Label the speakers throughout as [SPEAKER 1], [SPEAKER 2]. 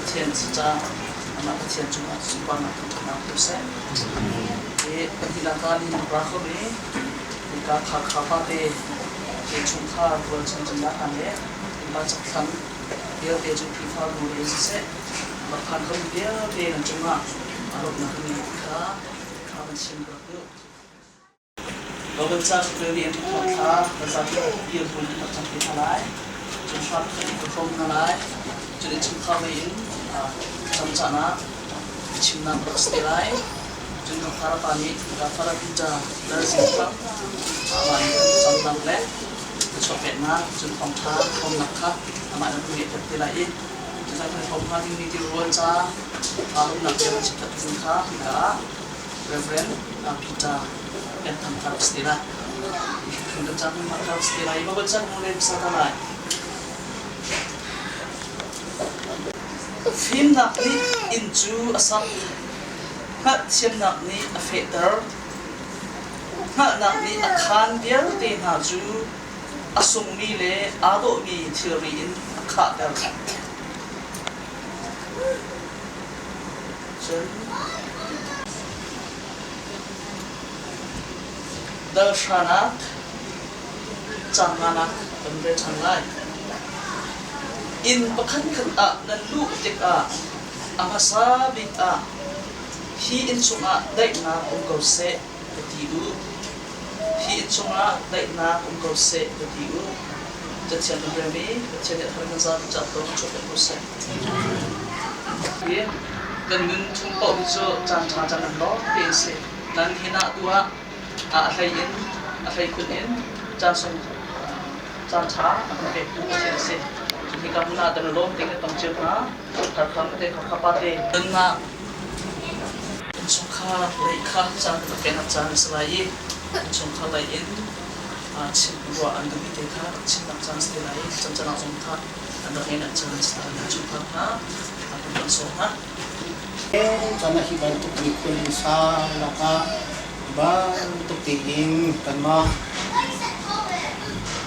[SPEAKER 1] Pathian a si caah amah Pathian cungah sunparnak thangṭhatnak hmu seh. Hi pahnihnak ah nihin ra kho mi hika Hakha pate innchungkhar rualchan cingla hna le innpa chakthlang vialte cu Khrihfabu in siseh rak phan kho mi vialte nan cungah aa lawmhnak kan ngeih ti kha kha van chim ka rak duh. Baibal ca rel in thawngṭha na zapi dirhmun in rak cang te hna lai. Cun hram khat in ka hrawm hna lai. Cun innchungkhar lei in camcahnak chimnak rak si te lai. Cun ka farapa nih ka fara Peter Lal Zing Thang amah nih camnak le ka chuahpeknak cun thawngṭha hrawmnak kha amah nih a ngeihter te lai i cucu kan hrawm hnga dingmi ti-rawl ca aa lawmhnak bia kan chimter ding kha hika ah Reverend Peter kan thang kha rak si te lai. Kan cam kha rak si te lai i Baibal cang le hmasa ta lai. Fimnak nih inn cu a sak, hngalhthiamnak nih a fehter. Hngalhnak nih a khaan vialte hna cu a sungmi le aa dawhmi thilri in a khahter. Cun dal hranak caang nganak kan rel ṭhan lai. Inn pakhatkhat ah nan luh tikah a hmasa bik ah hi inn chungah daihnak um ko seh ka ti u. Hi inn chungah daihnak um ko seh ka ti u. Cathiang kan relmi Pathian nih a thar kan zapi caah tuah chuah ko seh. Kan nun chung paoh hi cu caan ṭha caan an lawng te a si. Nan hin ah tu ah a hlei in a hlei khun in caan sung caan ṭha a kan pektu Pathian a si. Hika hmun ah kan i lawm te kan tong cio hna. Harkham te Hakha pa te nunnak innchungkhar lei kha caan kan peknak caan a si lai i innchungkhar lei in chim ruah an duhmi te kha rak chimnak caan a si te lai i camcanak zong kha an rak ngeihnak caan a si lai. Innchungkhar hna kan sawm hna.
[SPEAKER 2] Caan ah hi bantuk miphun sa lakah bantuk tein kanmah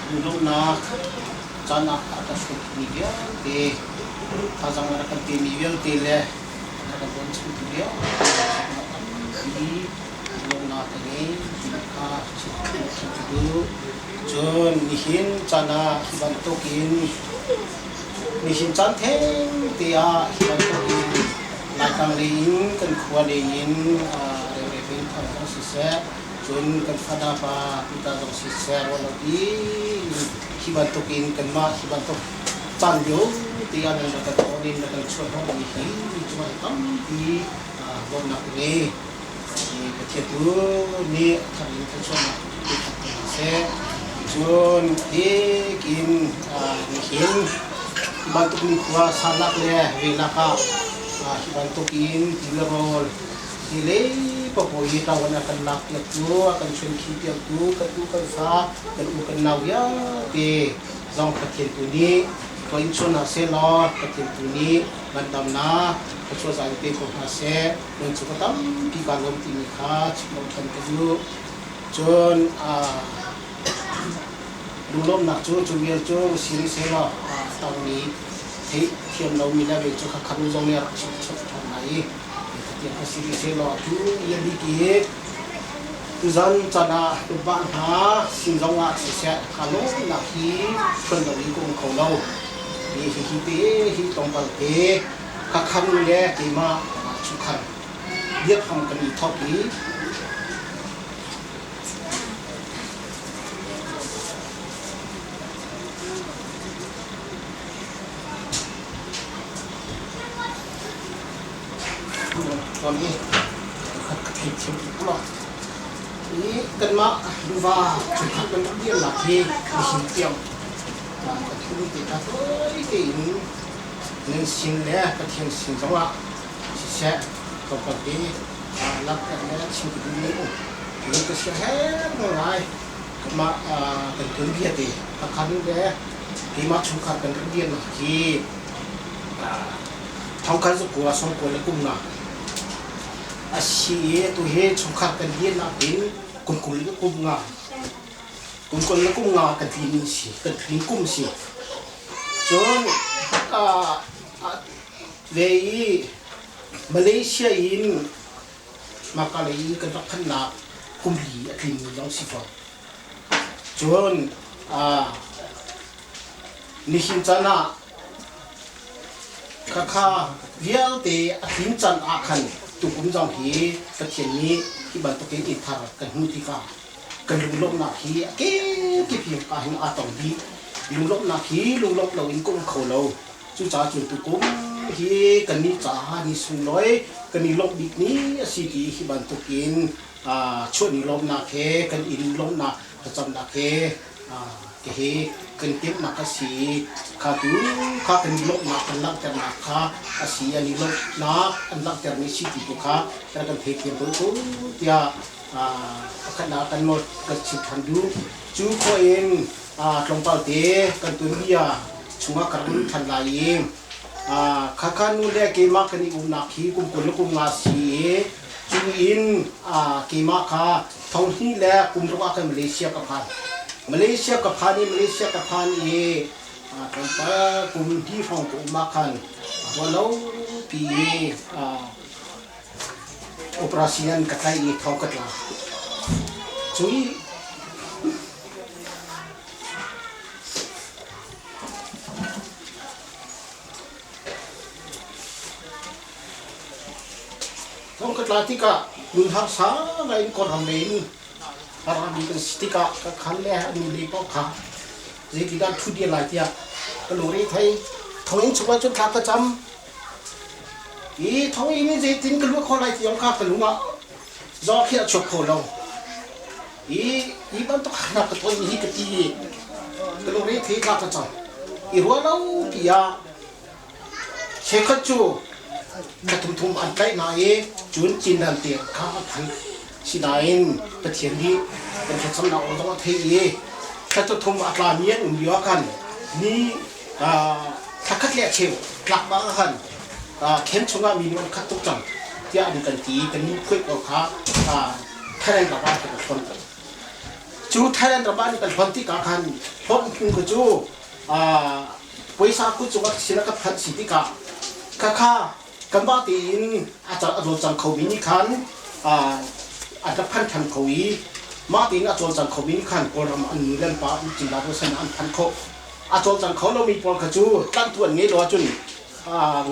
[SPEAKER 2] lungdonghnak caan ah a kan hruaitumi vialte thazaang a rak kan pemi vialte le a kan bawmchantu vialte tampi lawmhnak ka ngei ti kha chim ka duh. Cun nihin caan ah hi bantukin nihin caan thengte ah hi bantukin Laitlang lei in kan khua lei in Rev. Thang zong siseh, cun kan fada pa Peter zong siseh ruah lo in hi bantukin kanmah hi bantuk caan lio te ah nan rak kan awn in rak kan chuahhnawhmi hi mi cungah tampi bawmhnak a ngei. Pathian tu nih thar in thluachuahnak pe kho ko hna seh. Cun hikin nihin hi bantuk nikhua salak le velak ah hi bantuk in ti le rawl hi lei paoh hi ṭawan a kan lak piaktu, a kan chuankhi piaktu, kan u kan fa, kan u kan nau vialte zong Pathian tu nih tuah in chuah hna seh law Pathian tu nih ngandamnak thluachuah za in pe ko hna seh. Nan cu ka tampi kaa lawm timi kha chim lo ṭhan ka duh. Cun lunglawmhnak cu cu vial cu si rih seh law a tangmi theih thiam lomi le ve cu kha nu zong nih a rak chim chap ṭhan lai i khatiang kha si rih seh law atu i a bik i tuzan caan ah lubah hna sin zong ah siseh kaa lawmnak hi ṭhuan lo in ka um kho lo. Hi hi te hi tlawmpal te ka khan le keimah chungkhar biakham kan i thawk i Tuan i khat ka thei thiam tuk lo. I kanmah nuva chungkhar kan rak dirnak hi nihin tiang ka thumi te kha tawi tein nan sin le Pathian sin zongah siseh tlawmpal te langhter le chim ka duhmi um. Lung ka sia her ngai. Mah kan tuanbia te Hakha nu le keimah chungkhar kan rak dirnak hi thongkhat zakua sawmkua le kum nga a si i atu hi chungkhar kan dirnak in kum 20 le kum nga kum 20 le kum nga kan tlin si kan tlin kum si cun. Ve i Malaysia in mahka lei in kan rak phanhnak kum li a tlingmi zong si fawn. Cun nihin caan ah khakha vialte a tlin can ah khan tukum zong hi Pathian nih hi bantukin inn thar kan hmuh tikah kan lunglawmhnak hi a kenkip hi ah hin aa tong dih. Lunglawmhnak hi lunglawmh loin ka um kho lo. Cucaah cun tukum hi kannih caah ni sunglawi kan i lawmh bik ni a si ti hi bantukin chuah ni lawmhnak he kan inn lawmhnak thlacamnak he hihi kan timhnak a si i kha tu kha kan i lawmhnak kan langhternak kha a si an i lawmhnak an langhtermi si ti tu kha kan theithiam ko u tiah pakhatnak kan nawl kan chim ṭhan duh. Cu khawh in tlawmpal te kan tuanbia chungah ka rak ṭhan lai i khakha nu le keimah kan i umnak hi kum 20 le kum nga si i cu in keimah kha thong hnih le kum ruk ah khan Malaysia ka phan. Malaysia ka phan i Malaysia ka phan i tlawmpal kum hnih hrawng ka um ah khan ruahlo pi i Operation ka tlaih i thong ka tla. Cu i thong ka tla tikah nun harsa ngai in Kawlram lei in rami kan si tikah ka khan le a nu le paoh kha zeitindah ṭhu dir lai tiah ka lungre thei. Thonginn chungah cun thla ka cam. Hi thonginn in zeitin ka luat khawh lai ti zong kha ka lung ah zaw khi a chuak kho lo. Hi hi bantuk harnak ka ton hi ka ti i ka lungre thei thla ka cam. I ruah lo pi ah cheukhat cu thla thum thum an tlaih hna i cun cindan te kha a phan. Sinain Pathian nih kan thlacamnak aw zong a theih i thla thum a tlami an um lio ah khan ni thla khat le a cheu tlak bang ah khan camp chungah mi nih an khat tuk cang tiah an kan ti i kan nih phuai pawl kha Thailand ram ah kan hlon. Cu Thailand ram ah kan hlon tikah khan hlon hnu kha cu puaisa kut cungah sin a ka phanh si tikah khakha kanmah tein a cawlcang khomi nih khan a rak phan ṭhan kho i mah tein a cawlcang khomi nih khan Kawlram an nu le an pa Cingla Ruasan ah an phan khawh. A cawlcang kho lomi pawl kha cu tlanhtu an ngei lo ahcun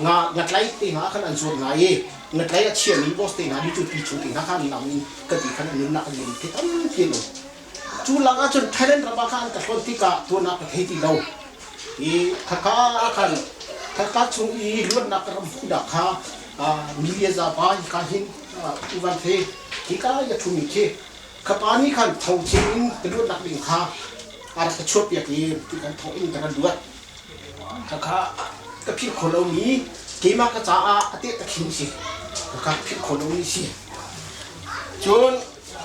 [SPEAKER 2] nga ngatlai te hna khan an zuat hna i ngatlai a chiami boss te hna nih cu ti chung te hna kha an lam in ka ti khan an nunnak an lim te tampi an um. Cu lak ahcun Thailand ram ah khan ka hlawn tikah tuahnak ka thei ti lo. I khaka khan khaka chung i luatnak ram hmuhnak kha milia zapa hika hin uvan the hika ya thumi khi khapa nih khan tho chin in ka luatnak ding kha a rak ka chuahpiak i ti kan thong in ka rak luat. Khakha ka philh kho lomi keimah ka caah a teh ta khin si. Khakha philh kho lomi si. Cun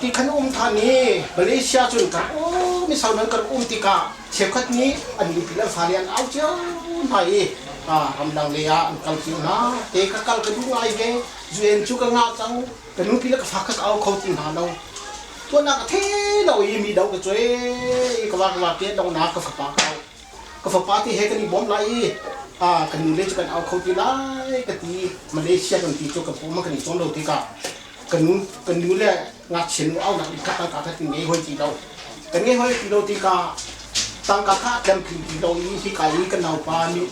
[SPEAKER 2] ti khan um than i Malaysia cun kan um i sau nan kan um tikah cheukhat nih an nupi le fale an au cio hna i ramdang lei ah an kal cio hna. Te ka kal ka duh ngai ve. UN cu ka ngah cang. Ka nupi le ka fa kha ka au kho ti hna lo. Tuahnak a the lo i mi do ka cuai i ka va ka va te dongnak ka fapa ka au. Ka fapa te he kan i bawm lai i kan nu le cu kan au kho ti lai ka ti. Malaysia kan ti cu ka pum kan i cawm lo tikah kan nu kan nu le ngakchia nu aunak in kha tangka kha kan ngei hoi ti lo. Kan ngei hoi ti lo tikah tangka kha a tlamtling ti lo i hika i kan naupa nih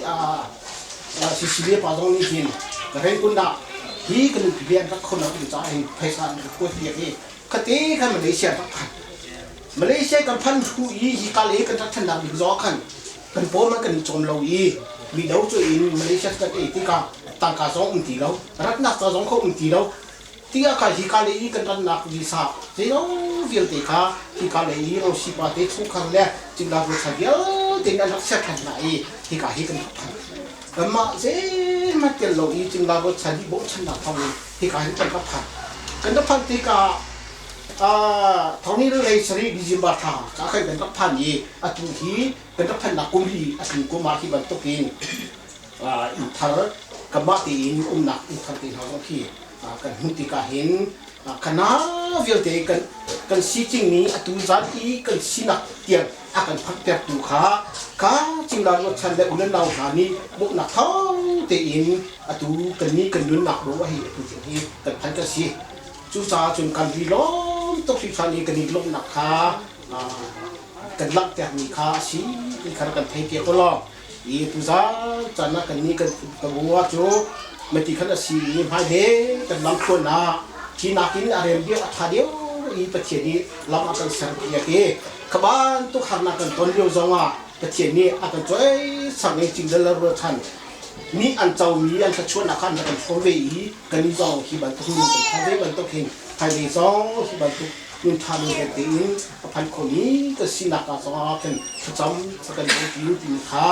[SPEAKER 2] Sicilia pa zong nih hin ka rengkun ah hi kan nupi le an rak kho lo ding caah hin phaisa an rak kuat piak i khate khan Malaysia rak phan. Malaysia kan phan hnu i hika le kan rak thannak ding zong khan kan paw man kan i cawm lo i mi do cu in Malaysia kan ei tikah tangka zong um ti lo ratnak ca zong kha um ti lo tiah kha hika le i kan ratnak visa zeizong vialte kha hika le i Rosi pa te chungkhar le Cingla ruacha vialte in an rak ser than hna i hika hi kan rak phan kanmah zeihmanh tel lo i Cingla ruacha nih bawmchannak thawng in hika hin kan rak phan kan rak phan tikah Thawngni lei sarih December thla ka khan kan rak phan i atu hi kan rak phannak kum hi a tling kum ah hi bantukin inn thar kanmah tein umnak inn thar te hna zong khi kan hmuh tikah hin kana vialte kan kan si cing atu zan i kan sinak tiang a kan phaktertu kha ka cingla ruatchan le unan nau hna nih bawmhnak thawng. tein atu kannih kan nunnak ro hi atu tiang hi kan phan kan si. Cucaah cun kan ri lawm tuk hringhran i kan i lawmhnak kha kan langhtermi kha a si ti kha kan thei piak law i tuzaan caan ah kannih kan ka bu ah cu mati khan a si i hmailei kan lamthluan ah hi nakin a rem deuh a ṭha deuh i Pathian nih lam a kan serpiak i kha bantuk harnak kan ton lio zongah Pathian nih a kan cawisang i cingdal ruahchan nih an comi an thluachuahnak kha an rak kan hrawm ve i kan zong hi bantuk nun kan phan ve bantuk hin hmailei zong hi bantuk nun ṭha nun ve tein a phan khomi kan sinak ah zong ah khin thlacam kan ti timi kha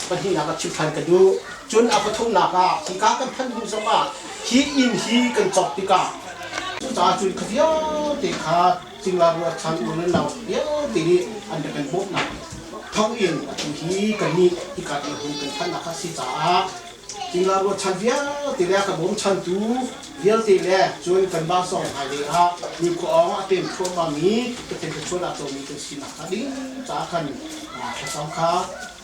[SPEAKER 2] pahnihnak ah chim ṭhan ka duh. Cun a pathumnak ah hika kan phanh hnu zong ah hi inn hi kan cawk tikah cucaah cun kha vialte kha cingla ruahchan u nan nau vialte nih an rak kan bawmhnak thawng in atu hi kannih hika dirhmun kan phanhnak a si caah cingla ruahchan vialte le a ka bawmchantu vialte le cun kanmah zong hmailei ah nikhua awng a pem thluahmahmi Pathian thluachuah a comi kan sinak hnga ding caah khan thlacam kha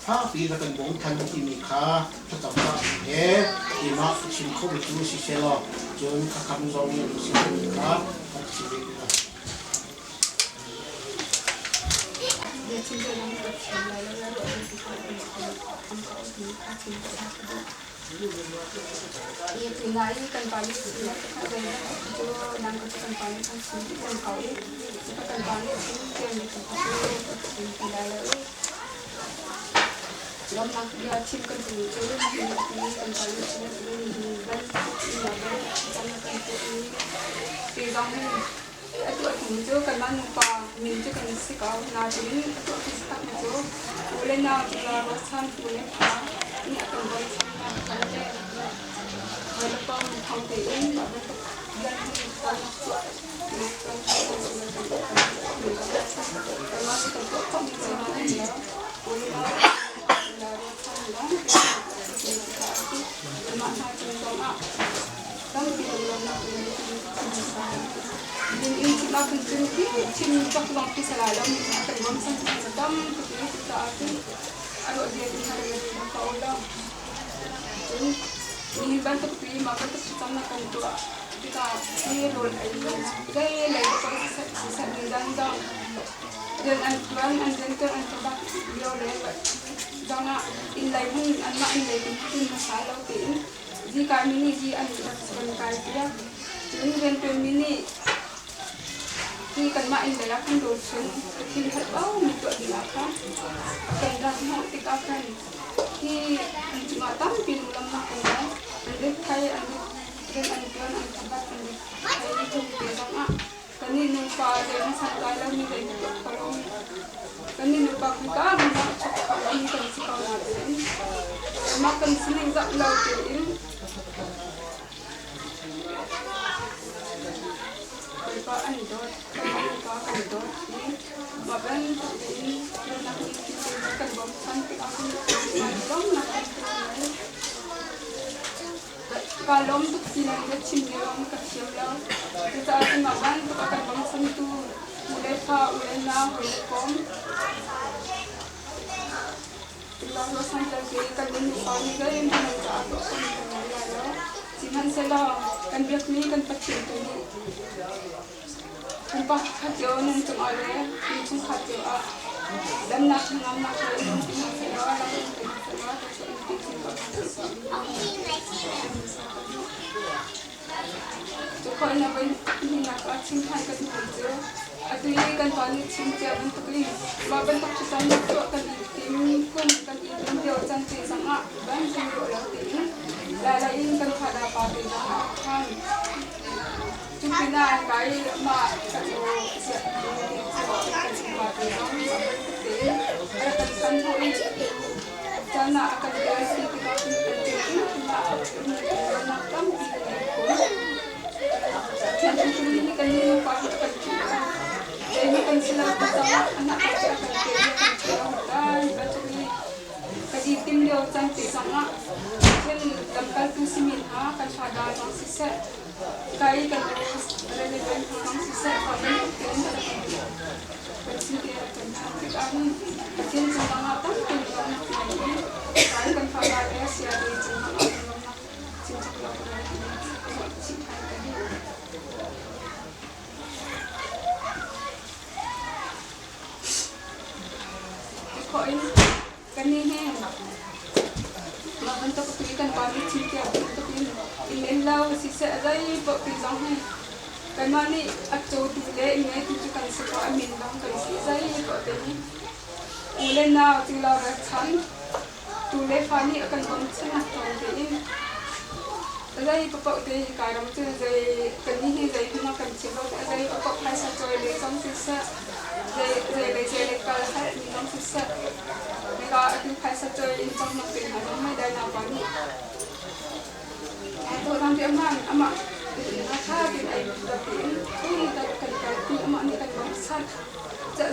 [SPEAKER 2] fakpi na kan bawm than timi kha thlacam ka he keimah ka chim khomi cu si sehlaw cun khakha zong nih an si kha ka chim ve ko.
[SPEAKER 3] A tuahtu cu kanmah nupa min cu kan si ko. Nain a tuahtu takmi cu u le nau cungah ruahchan u le fa nih a kan bawmchannak kha le hawi le kom thawng tein mah bantuk rian hi kan tuah kan kanmah cu kan tuah khawhmi cu an lo. U le nau cungah ruahchan lawng Mah hna cung zongah tampi lawmnak in chim ahcun cun khi chim cawk zong khi si lai lo mi a kan bawmchan cu tam tuk i cucaah cun a ruah zia tin hna kan ko lo. Cun nihin bantuk pi mah bantuk thlacamnak kan tuah tikah hi rawl ei zei lei ka siseh nizan zong rian an tuan an rian tuan an tabak lio le zongah inn lei hun anmah inn lei kun hmasa lo tiin Zikaimi nih zi an rak kan kai piak. Cun rianṭuanmi nih hi kanmah inn lei ah khan rawl chung thil herhbau mi tuah ding ah khan kan rak hnawh tikah khan hi an cungah tampi lunglamnak kan ngei. An rit thai, an rian an ṭuan, an thabat, an rit thai tung te zongah kannih nupa zeihmanh santlai lomi zeihmanh tuah kho lomi kannih nupa khika hmun ah chok kho lomi kan si ko nain amah kan sining zoh lo tein Bawipa an dawt, kanmah nupa kan dawt i mah bantuk tein dawtnak lungthin tein kan bawmchan tikah khin lawmnak kan hmu. Kaa lawm tuk ti nan ka chim lio ah ka thiam lo. Cucaah keimah bantuk a kan bawmchantu u le fa, u le nau, hawi le kom, Tlangval santlai te kan in nupa nih zeihmanh nan caah tuah khawhmi kan ngei lai lo. Sihmanhsehlaw kan biakmi kan Pathian tu nih pumpak khat cio nan cungah le innchungkhar cio ah damnak hnangamnak he in um ti hna sehlaw lam in pe hna sehlaw thluachuah in pe chin ko hna seh ti Cu khawh in a voi hnihnak ah chim ṭhan ka duhmi cu atu i kan pa nih chim cia bantukin mah bantuk thlacam tuah kan i tim kum kan i tim lio can te zongah van kan ruah lo tiin Lailai in kan thada pa te zongah khan Cu pinah kai mah kan kan pa te zong mah bantuk tein a rak kan san hnawh i caan ah a kan biasi tikah kan nak tampi kan ngei khun. Thian hi kan nupa hi a kan ṭih. Zei kan sinah ka cangah anak a kan pe i a kan ṭih dan bantuk i ka di tim lio caan te zongah Pathian lamkaltu simi hna kan father zong siseh kai kan relevant zong siseh pa bantuk tein kan sin te kan chan tikah hin Pathian cung ah tampi lawmnak ngei i kai kan father le sia te cung ah ko lai ti ruah chih ṭhan ka duh. Khawh in kan nih hi mah bantuk tu i kan pa nih chim tiah bantuk in inn in lo siseh a zei paoh ti zong hi kanmah nih a cawtu le inn ngeitu cu kan si ko, a min bang kan si. Zei paoh te hi u le nau cu lo ralchan tu le fa nih a kan bawmchannak thawng tein zei paoh te hi kai ram cu zei kan nih hi zei hmanh ah kan chim lo. Zei paoh phaisa cawi le zong siseh, zei zei le zei le kal hal mi zong siseh, hika atu phaisa cawi in cawknak te hna zong mei dai naupa nih tuah ti aman amah na tha tin ai ta tiin tung ta kan kal ti amah nih kan bawmchan.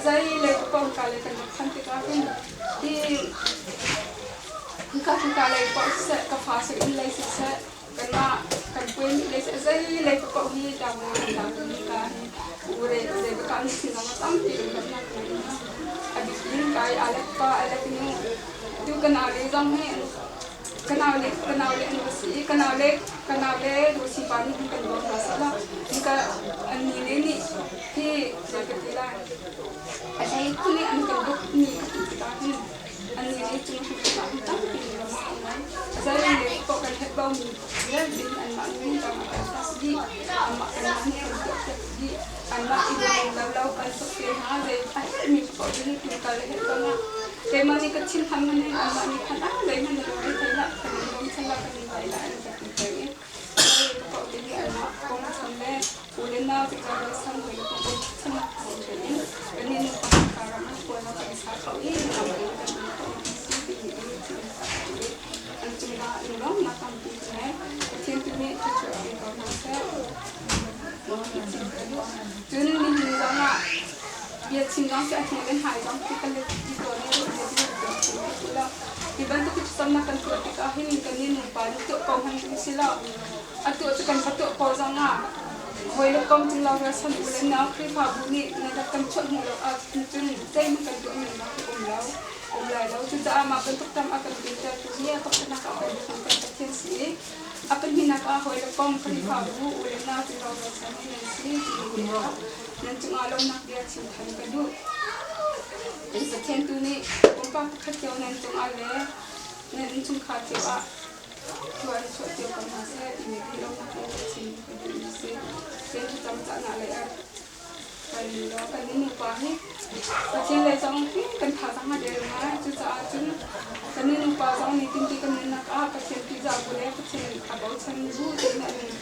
[SPEAKER 3] Zei le paoh ka le kan rak chan tikah hin hi hika hika lei paoh siseh, ka fa si in lei siseh, kanmah kan puai nih lei siseh, zei lei paoh hi dang dang ka hi ure zei ka ni sin zong tampi lunglamnak ngai a bik in kai alek pa alek nu tu kan ale zong hi ka naule ka naule an va si i ka naule ka naule Rusi pa nih hin kan bawm hna seh law hika an ni le nih hi zei ka ti lai, a hlei khun i an kan dawt mi ka ti tikah hin an ni le cung hrim ah hin tampi ram a um ai. A zei le paoh kan herh bo mi vialte hi anmah nih hin ram a kan hlas dih, anmah kanmah nih kan tuah piak dih. Anmah i lo lo kan tuk te hna. Zei a herh mi paoh hi tumkal a herh zong ah keimah nih ka chim han hmanh hin anmah nih khan ah zeihmanh na lung thei hlah, kan in bawmchan la, kan in vai la an ka ti peng i zei ka paoh te hi anmah bawmchan le u le nau te ka ralchan hawi le kong bawmchannak thawng tein kan in nupa ka ram ah kuan ah kan sa kho i ram in kan um kho mi si ti hi in sa i an cungah lunglawmhnak tampi ka ngei. Pathian tu nih thluachuah pe ko hna seh. Cun nihin zong ah bia chim zong cu a hnu le hmai zong khi kan let ti tawn i ruah bia ti kan chim ti lo. Hi bantuk thlacamnak kan tuah tikah hin kan nih nupa nih tuah ko hmanh kan si lo. A tuah cu kan va tuah ko zong ah hawi le kom cu lo ralchan u le nau Khrihfabu nih na rak kan chuah hnu lo ahcun zeihmanh kan tuah men nak um lo um lai lo. Cucaah mah bantuk tam a kan tintertu hi a pakhatnak ah kan kan Pathian si i a pahnihnak ah hawi le kom Khrihfabu u le nau cu lo ralchan hi nan si ti nan cungah lawmnak bia chim than ka duh. Pathian tu nih pumpak pakhat cio nan cungah le nan innchungkhar cio ah tuan chuah cio ko hna seh timi ti lawmnak bia ka chim ka duhmi si. Pathian thlacam cahnak lei ah kan kan nupa hi Pathian lei zong hi kan thazaang a der ngai. Cucaah cun kan nupa zong nih tinti kan nunnak ah Pathian tihzah bu le Pathian a bochan bu tein a nun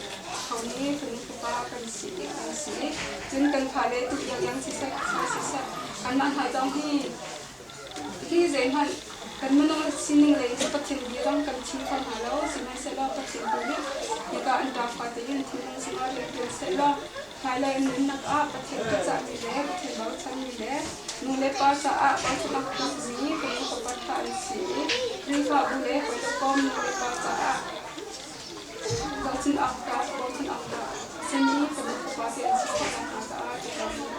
[SPEAKER 3] khomi kan fapa kan si kan si. Cun kan fale tu iang siseh siseh anmah hna zong hi hi zeihmanh kan minung sining lei cu Pathian bia zong kan chim kho hna lo. Sihmanhsehlaw Pathian tu nih hika an ṭafa tein thinlung chungah rianṭuan sehlaw hmailei an nunnak ah Pathian cahmi le Pathian bochanmi le nu le pa caah bochan awk tlakmi kan fapa ṭha an si i Khrihfabu le hawikom nu le pa caah bochan awk tlak bochan awk tlak simi kan fapa te an si khawh nakhnga caah ka duh.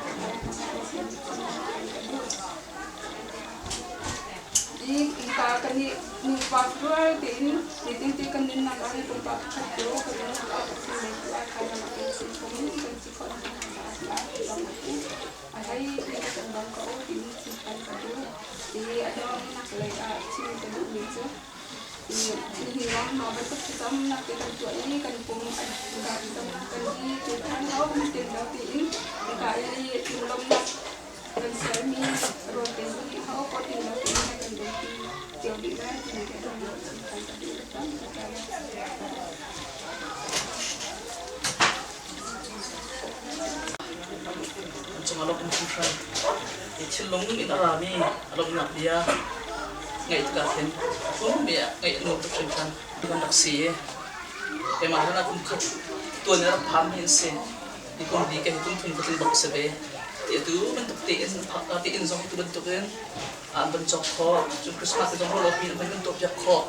[SPEAKER 3] I innka kan i nupa rual tein nitin kan nunnak ah hin pumpak pakhat cu kan nunnak ah Pathian lei tu ah thazaang a pek si phung kan si khawh nakhnga caah tiah bang a ti. A hlei in kan bang ko timi chim than ka duh. I a donghnak lei ah chim ka duhmi cu nihin lawng hna bantuk thlacamnak te kan tuah i kan pum an thlacamnak kan i cu than lo tin lo tiin ka i lunglawmhnak kan sermi rawl te hi ho ko tin lo tiin kan dawti cio dih lai timi te kan chim than ka duh tam
[SPEAKER 1] An cungah lawmh in hringhran. I thinlung in a rami a lawmhnak bia ngaih tikah khin pummi ah ngaih a nuam tuk hringhran. Kan rak si i keimah hlan ah kum khat tuan i rak phanmi an si. Hi kum bi ka hi kum thum ka tlin bak a si ve. Ti atu bantuk tein te inn zong tu bantukin an van cawk khawh. Cun Christmas te zong ruahlopi in an van kan tuahpiak khawh.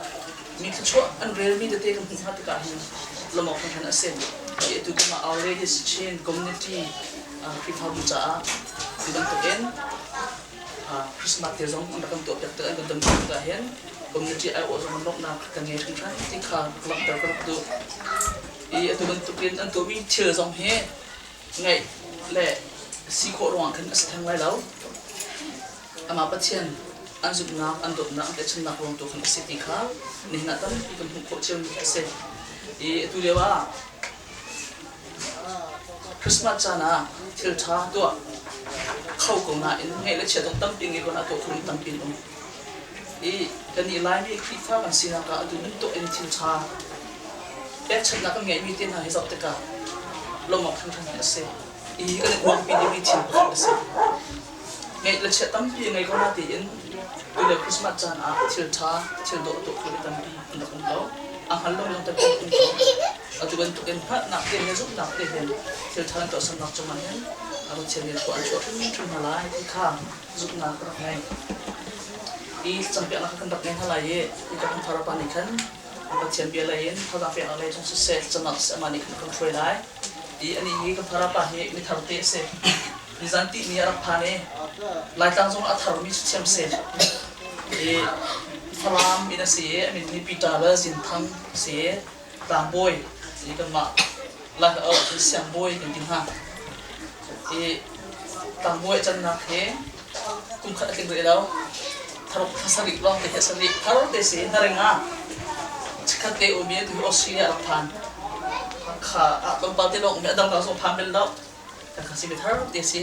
[SPEAKER 1] Mi thluachuah an relmi tete kan hmuh hna tikah hin lawmh awk hringhran a si. Hi atu kum ah Our Ladies Chin Community Khrihfabu caah ti bantukin Christmas te zong an rak kan tuahpiak tik an kan don tikah hin Community aiawh zong lawmhnak kan ngei hringhran ti kha langhter ka rak duh. I atu bantukin an tuahmi thil zong hi ngaih le si khawh ruangah khan a si theng lai lo. Amah Pathian an zumhnak, an dawtnak, an tlaihchannak ruang tu khan a si ti kha nihin ah tampi kan hmuh khawh ciomi a si. I atu lio ah Christmas caan ah thil ṭha tuah kho ko nain ngeih le chiat zong tampi ngei ko na tuah khomi tampi an um. I kannih Laimi Khrihfa kan sinak ah atu bantuk in thil ṭha pekchanhnak kan ngeihmi te hna hi zoh tikah lawmh hringhran hi a si. I kan i uangpi dingmi thil pakhat a si. Ngeih le chiat tampi a ngei ko na tiin tule Christmas caan ah thil ṭha, thil dawh tuah khomi tampi an rak um ko. A hngal lomi zong tampi an um ko. Atu bantukin hngalhnak te he zumhnak te he thil ṭha an tuahsernak cungah hin Pathian nih thlua an chuah hrimhrim hna lai ti kha zumhnak ka rak ngei. I campiaknak kha kan rak ngei hna lai i hi ka thar pa nih khan Pathian bia lei in thazaang peknak lei zong siseh thlacamnak siseh amah nih khan a kan hruai lai. I anih hi kan thar pa hi mithar te a si. Nizan tih ni a rak phan i Laitlang zong a tharmi cu thiam si. I Falam in a si i a min hi Peter le Zin Thang a si i tlangbawi i kanmah Lai cun siangbawi kan ti hna. I tlangbawi a cannak hi kum khat a tling rih lo. Tharuk thla sarih lawng te hi a sarih thar te si hnaring ah chikkhat te um i tu hi Australia a rak phan. Hakha ah tlawmpal te lawng um i a dangdang zong phan bel lo. Kan kha si mi thar te si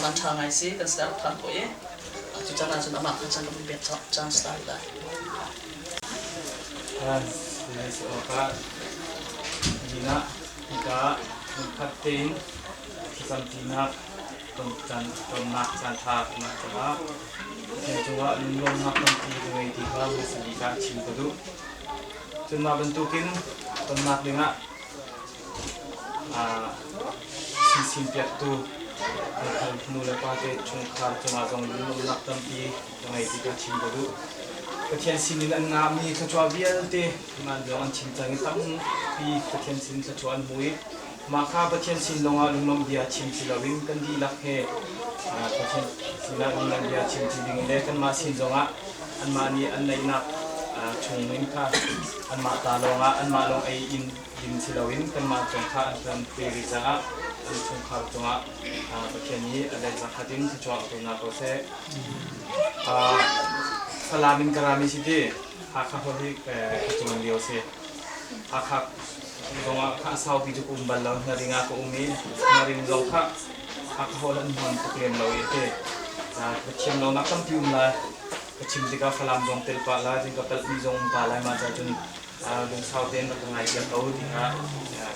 [SPEAKER 1] van ṭha ngai si kan sinah rak phan khawh i cu can ahcun amah kha can kan pek chance ta rih lai.
[SPEAKER 4] Si awkah dingah hika lungkhat tein thlacamṭinak tonnak caanṭha kan ngah caah Pathian cungah lunglawmhnak tampi ka ngei ti kha hmasa bik ah chim ka duh. Cun mah bantukin tonnak dingah sinsinpiaktu nu le pa te chungkhar cungah zong lunglawmhnak tampi ka ngei ti kha chim ka duh. Pathian sinin an ngahmi thluachuah vialte man zong an chim cang i tampi Pathian sin thluachuah an hmu i mah kha Pathian sin lawngah lunglawmh bia chim si loin kan dihlak he Pathian sinah lunglawmh bia chim ti ding le kanmah sin zongah anmah nih an neihnak chungin kha anmah ta lawngah anmah lawng ei in din si loin kanmah zong kha an kan pe rih caah an chungkhar cungah Pathian nih a let zakhat in thluachuah ko hna ko seh. Falam in ka rami si ti Hakha holh hi ka cawn lio si. Hakha zongah kha a saupi cu ka um bal lo. Hnaring ah ka um i Hnaring zong kha Hakha holh an hman tuk lem lo i a ti. Ka thiam lonak tampi um lai. Ka chim tikah Falam zong tel pah lai, cun ka palhmi zong um pah lai mah ca cun lungsau tein rak ka ngaithiam ko ti kha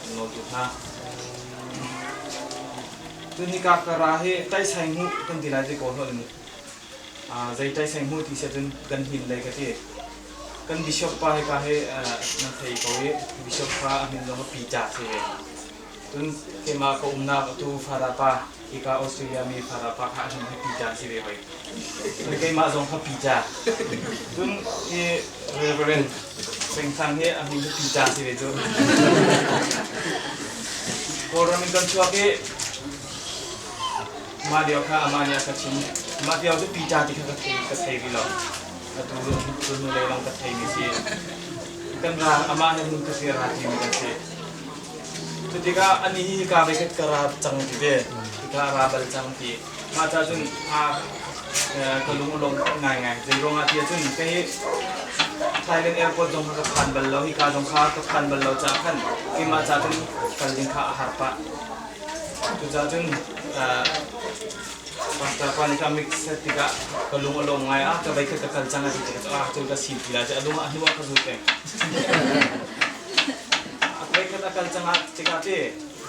[SPEAKER 4] kan nawl duh hna. Cun hika ka ra hi taisai hmuh kan ti lai ti ko hlah mu. Zei taisai hmuh ti siah cun kan hmin lei ka ti. Kan bishop pa hika hi nan thei ko i bishop kha a min zong a Peter si ve. Cun keimah ka umnak atu Farapa hika Australia mi Farapa kha a min hi Peter si ve hoi. Cun keimah zong kha Peter. Cun hi Reverend Seng Thang hi a min hi Peter si ve cu. Kawlram in kan chuak i mah lio kha amah nih a ka chim. Mah lio cu Peter ti kha ka thei ka thei rih lo. Atu tu hnu lei lawng ka theimi si. Kan ra amah he hmun khat ra timi kan si. Cu tikah anih hi hika ve khat ka ra cang ti ve. Hika a ra bal cang ti. Mah ca cun a ka lung a lawm ngaingai. Zei ruangah ti ahcun kei Thailand airport zong kha ka phan bal lo. Hika zong kha ka phan bal lo caah khan keimah ca cun kal ding kha a har pah. Cucaah cun Pastor pa nih kha mix set tikah ka lung a lawm ngai ah ka vei khat ka kal cang a ti tikah ah cun ka sim ti lai a lung ah hnu ah ka zul peng. A vei khat a kal cang ah tikah ti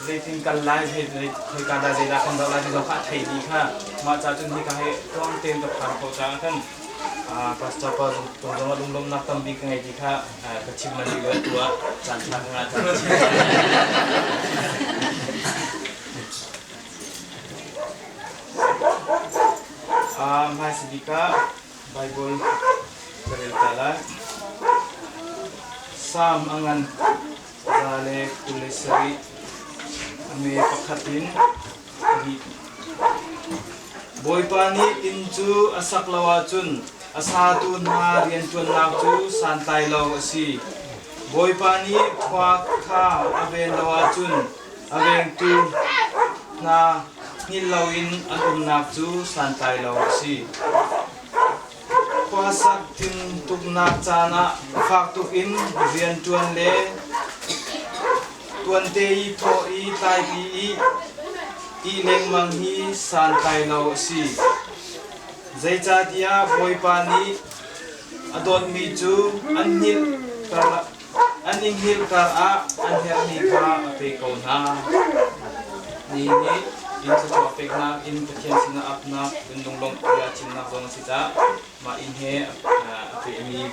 [SPEAKER 4] zeitin kal lai zei khoika dah zeidah kan zoh lai ti zong kha a thei dih kha mah ca cun hika hi tluang tein ka phan khawh caah khan pastor pa zong zong ah lunglawmhnak tampi ka ngei ti kha ka chim man rih lo tu ah caan ṭha ka ngah cang. Hmaisa bik ah Baibal ka rel ta lai. Salm a ngan 127 a me pakhat in pahnih. Bawipa nih inn cu a sak lo ahcun. A satu hna rianṭuannak cu santlai lo a si. Bawipa nih khua kha a ven lo ahcun a vengtu hna hngilh loin an umnak cu santlai lo a si. Khuasak tintuknak caan ah fak tuk in rianṭuan le tuante i thawh i tlaipi i ih lengmang hi santlai lo a si. Zeicahtiah Bawipa nih a dawtmi cu an i hngilh karah an herhmi kha a pe ko hna. Ni nih inn thluachuah peknak in Pathian sinah apnak in lunglawmh bia chimnak zong a si caah mah inn he a pehmi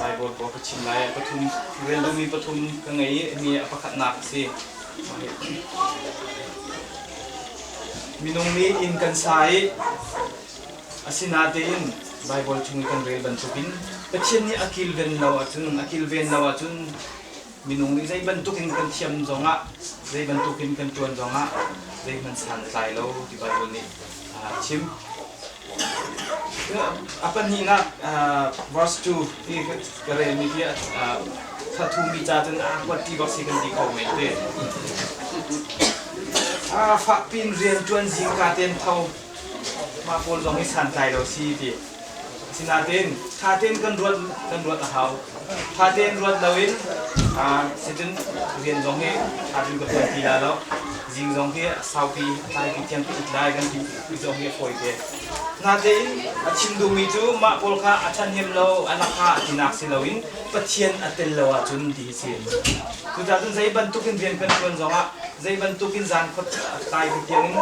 [SPEAKER 4] Bible pawl ka chim lai. Pathum rel duhmi pathum ka ngei i mi a pakhatnak a si. Minung nih inn kan sa i asinain Baibal chung i kan rel bantukin Pathian nih a kilven lo ahcun a kilven lo ahcun minung nih zei bantukin kan thiam zongah zei bantukin kan ṭuan zongah zeihmanh santlai lo ti Baibal nih a chim. A pahnihnak verse 2 hi ka relmi hi thathumi ca cun a kuat ti bak si kan ti kho men te. A fakpi in rian ṭuan zingka ten tho mah pawl zong hi santlai lo si ti. Asinain ṭha tein kan ruat kan ruat a hau. Ṭha tein ruat loin sitin rian zong hi ṭha tein ka ṭuan ti la lo. Zing zong hi saupi tlaipi tiang ka it lai kan ti zong hi a fawi te. Natein a chim duhmi cu mah pawl kha a ṭhahnem lo, a lakha tinak si loin Pathian a tel lo ahcun ti hi si. Cucaah cun zei bantukin rian kan ṭuan zongah zei bantukin zan khua tlaipi tiangin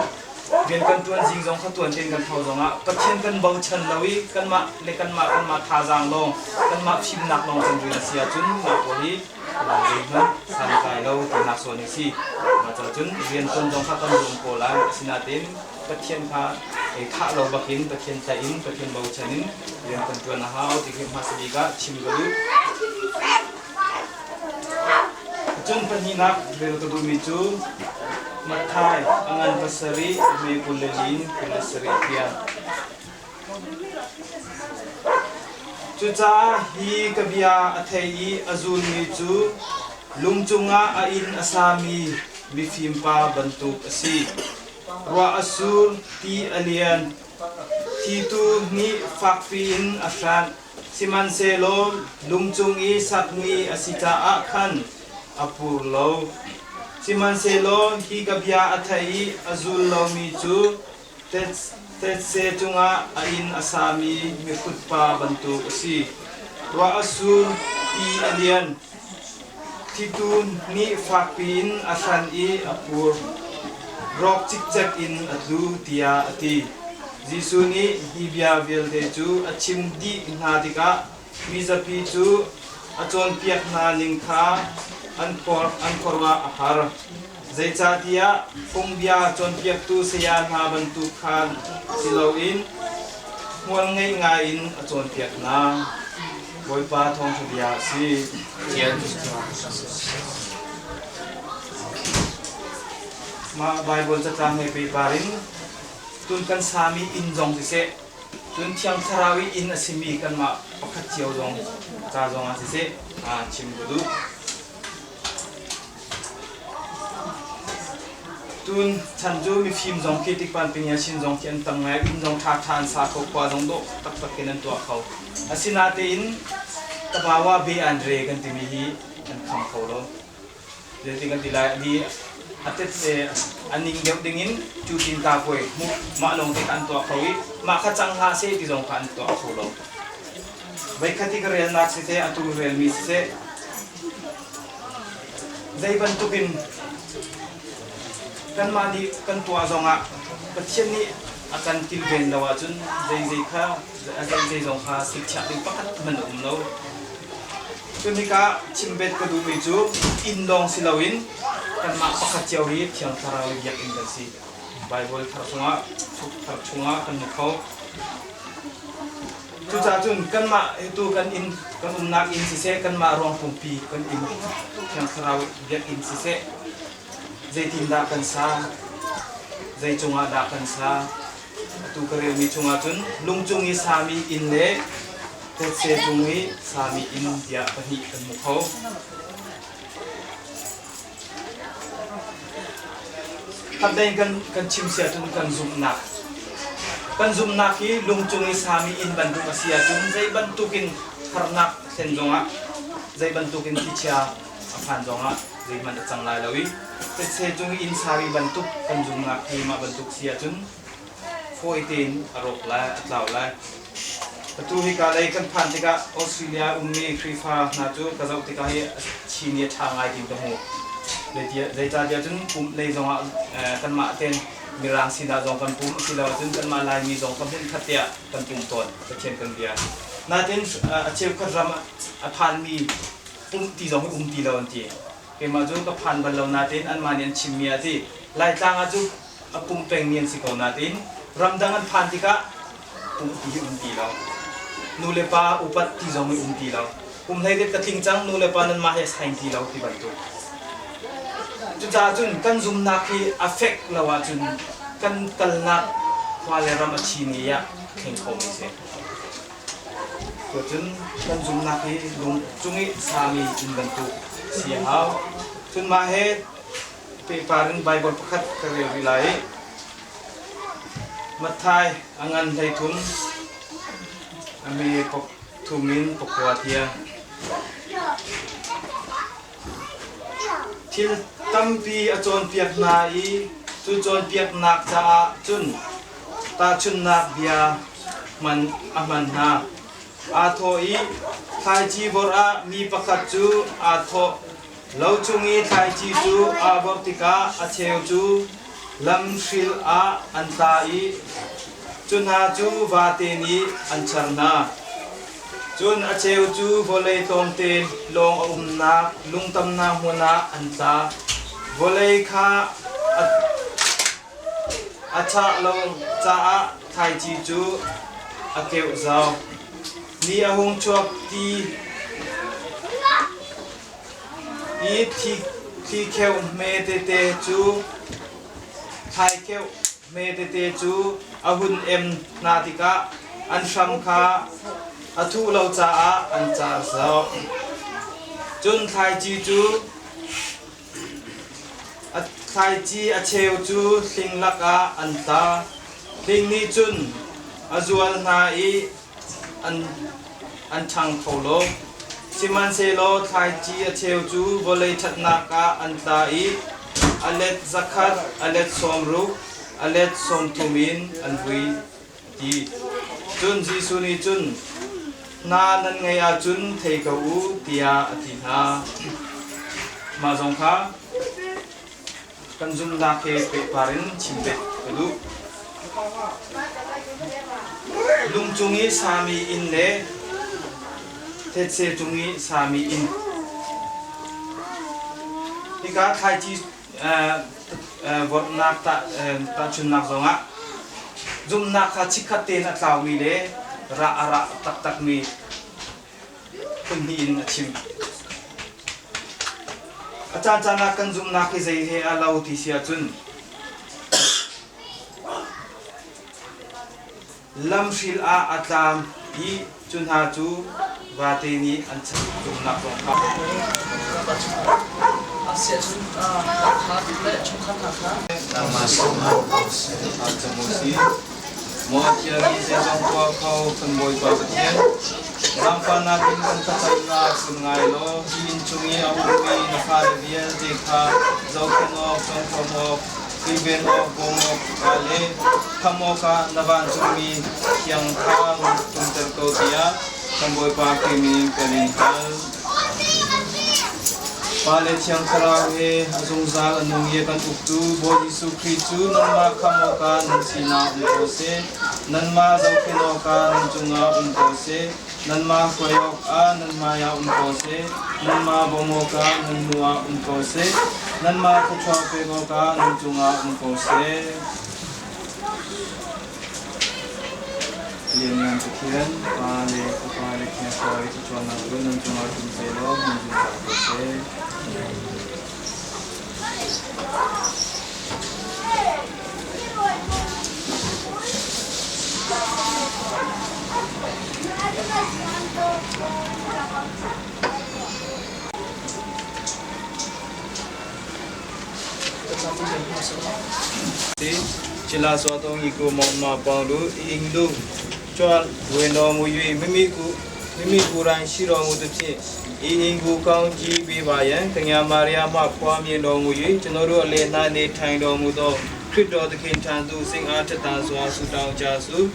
[SPEAKER 4] rian kan ṭuan zing zong kha tuan tein kan tho zongah Pathian kan bochan lo i kanmah le kanmah kanmah thazaang lawng kanmah fimnak lawng kan rian a si ahcun mah pawl hi zeihmanh santlai lo tinak zawn a si. Mah caah cun rian ṭuan zong kha kan zuam ko lai. Asinain Pathian kha thah lo bakin Pathian tlaih in Pathian bochan in rian kan ṭuan a hau ti khi hmasa bik ah chim ka duh. Cun pahnihnak rel ka duhmi cu Matthai a ngan pasarih me 24 in 27 tiang. Cucaah hi ka bia a thei i a zulmi cu lung cungah a inn a sami mifimpa bantuk a si. Ruah a sur, ti a lian, thlitu nih fakpi in a hranh. Sihmanhsehlaw lung cung i sakmi a si caah khan a pur lo. Sihmanhsehlaw hi ka bia a thei i a zul lomi cu thetse cungah a inn a sami mihrutpa bantuk a si. Ruah a sur, ti a lian, thlitu nih fakpi in a hran i a pur, rawk cikcek in a tlu, tiah a ti. Jesuh nih hi bia vialte cu a chim dih hna tikah mizapi cu a cawnpiak hna ning kha an khuaruah a har. Zeicahtiah phungbia cawnpiaktu saya hna bantuk khan si loin hmual ngei ngaiin a cawnpiak hna. Bawipa thawngṭha bia a si. Mah Baibal catlang he pehpar in Cun kan sami inn zong siseh, cun Thiang Thlarau i inn a simi kanmah pakhat cio zong ca zongah siseh chim ka duh. Tun chan cu mifim zong khi tikpan pinya chin zong khi an tam ngai, inn zong ṭhaṭha an sa kho, khua zong dawh taktak in an tuah kho. Asinatein tabawa be an re kan timi hi an kham kho lo. Zeiti kan ti lai di a tet a ning deuh ding in cu tin ta puai hmuh mah lawng te kha an tuah kho i mah kha cang hlah seh ti zong kha an tuah kho lo. Voikhat i ka relnak siseh atu relmi siseh zei bantukin kanmah nih kan tuah zongah Pathian nih a kan kilven lo ahcun zei zei kha zei zei zong kha sikchiah ding pakhat hmanh a um lo. Cun hika chimbet ka duhmi cu inn lawng si loin kanmah pakhat cio hi Thiang Thlarau le biakinn kan si. Baibal thar chungah, thuk thar chungah kan hmu kho. Cucaah cun kanmah tu kan inn, kan umnak inn siseh, kanmah ruang pumpi kan inn Thiang Thlarau biakinn siseh, zeitindah kan sa, zei cungah dah kan sa. Atu ka relmi chungah cun lungcung i sami inn le thetse cung i sami inn tiah pahnih kan hmu kho. Khatdeng kan chim si ahcun kan zumhnak. Kan zumhnak hi lungcung i sami inn bantuk a si ahcun zei bantukin harnak thlen zongah zei bantukin thlichia a phan zongah zeihmanh a cang lai lo i thetse cung i inn sami bantuk kan zumhnak hi mah bantuk si ahcun fawi tein a rawk lai, a tlau lai. Atu hika lei kan phan tikah Australia ummi Khrihfa hna cu ka zoh tikah hi chin hi a ṭha ngai tiin ka hmu. Zeicahtiah cun pumh lei zongah kanmah ten Mirang sinah zong kan pum asiloah cun kanmah Laimi zong ka hmun khat tiah kan pum tawn Pathian kan bia. Nain a cheukhat ram a phanmi pumh ti zong hi um ti lo an ti. Keimah cu ka phan bal lo nain anmah nih an chimmi ah ti Laitlang ah cu a pum pengmi an si ko nain ramdang an phan tikah pum ti hi um ti lo. Nu le pa upat ti zong hi um ti lo. Kum hleiriat ka tling cang nu le pa nanmah he saing ti lo ti bantuk. Cucaah cun kan zumnak hi a fek lo ahcun kan kalnak khua le ram a thi ni ah thleng khomi si. Cucun kan zumnak hi lung cung i sami inn bantuk si a hau. Cun mah he pehpar in Baibal pakhat ka rel rih lai i Matthai a ngan 13 a me thum in pakua tiang. Thil tampi a cawnpiak hna i cu cawnpiaknak caah cun tahchunhnak bia hman a hman hna. Aa thawh i thlaici vorh ah mi pakhat cu aa thawh. Lo chung i thlaici cu aa vorh tikah a cheu cu lamhril ah an tla i cu hna cu vate nih an char hna. Cun a cheu cu vawlei tlawmte lawng a umnak lungtamnak hmun ah an tla. Vawlei kha a chah lo caah thlaici cu a keuh zau. Ni a hung chuak ti i thli kheuh hme tete cu thlaikheuh hme tete cu a hun em hna tikah an hram kha a thuh lo caah an car zau. Cun thlaici cu a thlaici a cheu cu hling lakah an tla. Hling nih cun a zual hna i an ṭhang kho lo. Sihmanhsehlaw thlaici a cheu cu vawlei ṭhatnak ah an tla i a let 100, a let 60, a let 30 in an vui ti. Cun Jesuh nih cun, Hna nan ngeih ahcun thei ko u, tiah a ti hna. Mah zong kha kan zumhnak he pehpar in chim bet ka duh. Lung cung i sami inn le thetse cung i sami inn. Hika thlaici vorhnak tahchunnak zongah zumhnak kha chikkhat tein a tlaumi le rah a rah taktakmi phun hnih in a chim. A caancaan ah kan zumhnak hi zei he a lo ti si ahcun lamhril ah a tlam i cu hna cu vate nih an zumhnak zong kha. Maw thiangmi zeizong khua kho kan Bawipa Pathian, zaangfahnak in kan thlacamnak sun ngai law hi inn chung i a ummi na fale vialte kha zohkhenh awk, cawmkhawm awk, kilven awk, bawm awk le khamh awkah na vancungmi thiang kha run tumter ko tiah kan Bawipa Khrih min kan in hal. Pa le Thiang Thlarau he a zungzal a nung i a kan uktu Bawi Jesuh Khrih cu nanmah khamh awkah nan sinah um ko seh. Nanmah zohkhenh awkah nan cungah um ko seh. Nanmah hruai awkah nan hmaiah um ko seh. Nanmah bawmh awkah nan hnuah um ko seh. Nanmah thluachuah pek awkah nan cungah um ko seh. Lianngan Pathian, Pa le Fapa le Thiang Thlarau i thluachuahnak cu nan cungah tlung sehlaw hmun zungzal ko seh. ချလာစွာသောညီကိုမောင်မပေါင်းတို့ဤအိမ်သို့ကြွဝင်တော်မူ၍မိမိကိုမိမိကိုယ်တိုင်ရှိတော်မူသဖြင့်ဤအိမ်ကိုကောင်းကြီးပေးပါယံတညာမာရိယာမှဖွားမြင်တော်မူ၍ကျွန်တော်တို့အလယ်၌နေထိုင်တော်မူသောခရစ်တော်သခင်ထံသို့စိတ်အားထက်သန်စွာဆုတောင်းကြစို့